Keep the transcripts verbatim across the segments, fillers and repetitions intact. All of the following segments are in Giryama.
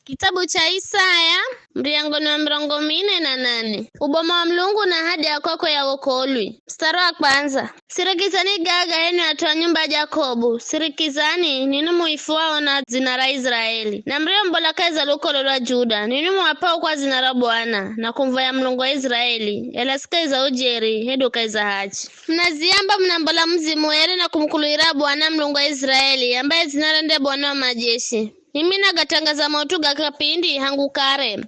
Kitabu cha Isaya, muryango ni wa mirongo mine na nane. Uboma wa Mulungu na ahadi ya kwakwe ya wokolwi. Mstari wa kwanza. Sirikizani gaga, enwi at'u a nyumba ya Jakobu, sirikizani, ninwi muifuao na dzina ra Iziraeli, na muriombola kahi za lukolo lwa Juda, ninwi muapao kwa dzina ra Bwana, na kumvoya Mulungu wa Iziraeli, ela si kahi za ujeri, hedu kahi za hachi. Munaziamba munambola mudzimu here na kumukuluhira Bwana Mulungu wa Iziraeli, ambaye dzinare nde Bwana wa majeshi. Mimi nagatangaza maut'u ga kapindi hangu kare.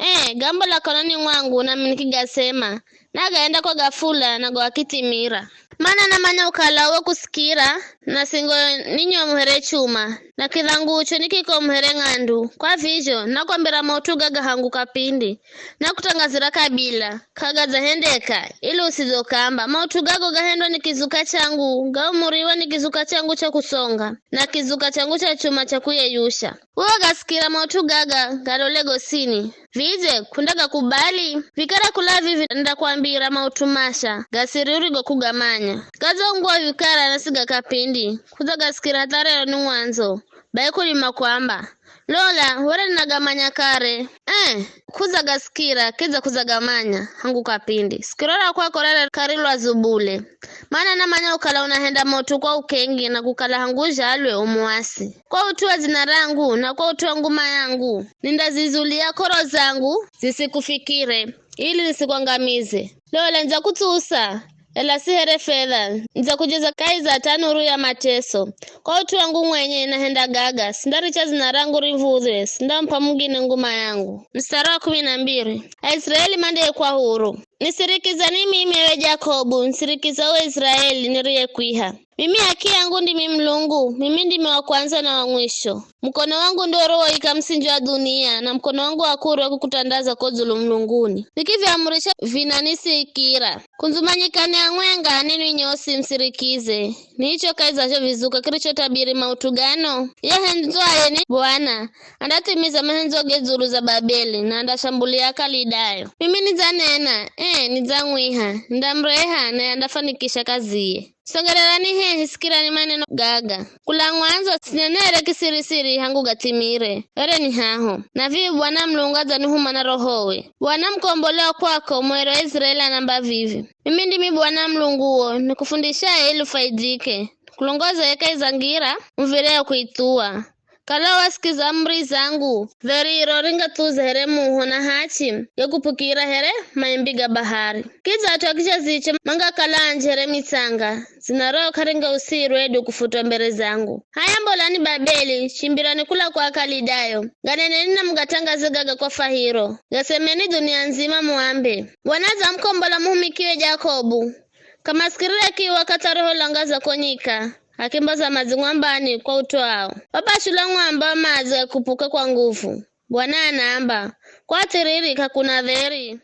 Ee, gambola kanwani mwangu, nami nikigasema, nagaenda kwa gafula, nago gakithimira. Mana namanya ukala uwe kusikira, na singo ni nyomu here chuma, na kidhangucho ni kikomu here ng'andu. Kwa vizho, nakwambira maut'u gaga hangu kapindi, nakutangazira kabila, k'agadzahendeka, ili usidzokamba, maut'u gago gahendwa ni kizuka changu, gaumuriwa ni kizuka changu cha kusonga, na kizuka changu cha chuma cha kuyeyusha. Uwe gasikira maut'u gaga, galole gosini. Vidze, k'undagakubali? Vikara kula vivi ndakwambira maut'u masha, ga siri urigokugamanya. Gadzo ngwa vikara na si ga kapindi, k'udzagasikira hatha rero ni mwandzo. Bai kudima kwamba, lola, were ninagamanya kare. Eh, k'udzagasikira, kidza k'udzagamanya, hangu kapindi. Sikiro ra kwako rere k'arilwazu bule. Mana namanya ukala unahenda maut'u kwa ukengi na kukala hangu uzhalwe umuasi. Kwa ut'u wa dzina rangu na kwa ut'u wa nguma yangu, nindazizulia k'oro zangu zisikufikire, ili nisikwangamize. Lola, nidzakutsusa, ela si here fedha, nidzakujeza kahi za tanuru ya mateso. Kwa ut'u wangu mwenye nahenda gaga, sindaricha dzina rangu riv̱udhwe, sindamup'a mungine nguma yangu. Mstari wa kumi na mbiri. Aisiraeli mandekwa huru. Nisirikizani mimi, ewe Jakobu, nisirikiza we Israeli niriyekwiha. Mimi haki yangu ndimi Mulungu, mimi ndimi wa kwanza na wa mwisho. Mukono wangu ndo urowoika msinji wa dhunia, na mukono wangu wa kurya kukutandaza ko dzulu mulunguni. Nikiviamurisha vinanisikira. Kundzumanyikani amwenga, ninwi nyosi msirikize. Niicho kahi za zho vizuka kirichotabiri maut'u gano. Ye hendzwaye ni Bwana, andathimiza mahendzo ge dzulu za Babeli, na andashambulia Akalidayo. Mimi nidzanena, ee, nidzamwiha, nindamreha, naye andafanikisha kaziye. Songererani hehi, sikirani maneno gaga. Kula mwandzo, sinenere kisirisiri hangu gathimire. Ere ni haho. Na vivi Bwana Mulungu adzanihuma na Rohowe. Bwana mukombozi wa kwako, Mweri wa Israeli anamba vivi. Mimi ndimi Bwana Mulunguwo, nikufundishaye ili ufaidhike. Nikulongozaye kahi za ngira, umuv̱ireyo kuithuwa. Kala wasikiza amuri zangu, dheri iro ringathuza here muho na hachi, yo kupukira here maimbi ga bahari. Kidza at'u a kizaziche mangakala anji here mitsanga, dzina rao k'aringausirwe hedu kufutwa mbere zangu. H'aya mbolani Babeli, chimbirani kula kwa Akalidayo, ganeneni na mugatangaze gaga kwa fahiro. Gasemeni dhunia ndzima muambe, Bwana adzamukombola muhumikiwe Jakobu. K'amasikirire kiwa katha roho langaza ko nyika, akimboza madzi mwambani kwa utwao. Wapashula mwamba wa madzi akupuka kwa nguvu. Bwana anaamba, kwa thiriri k'akuna dheri.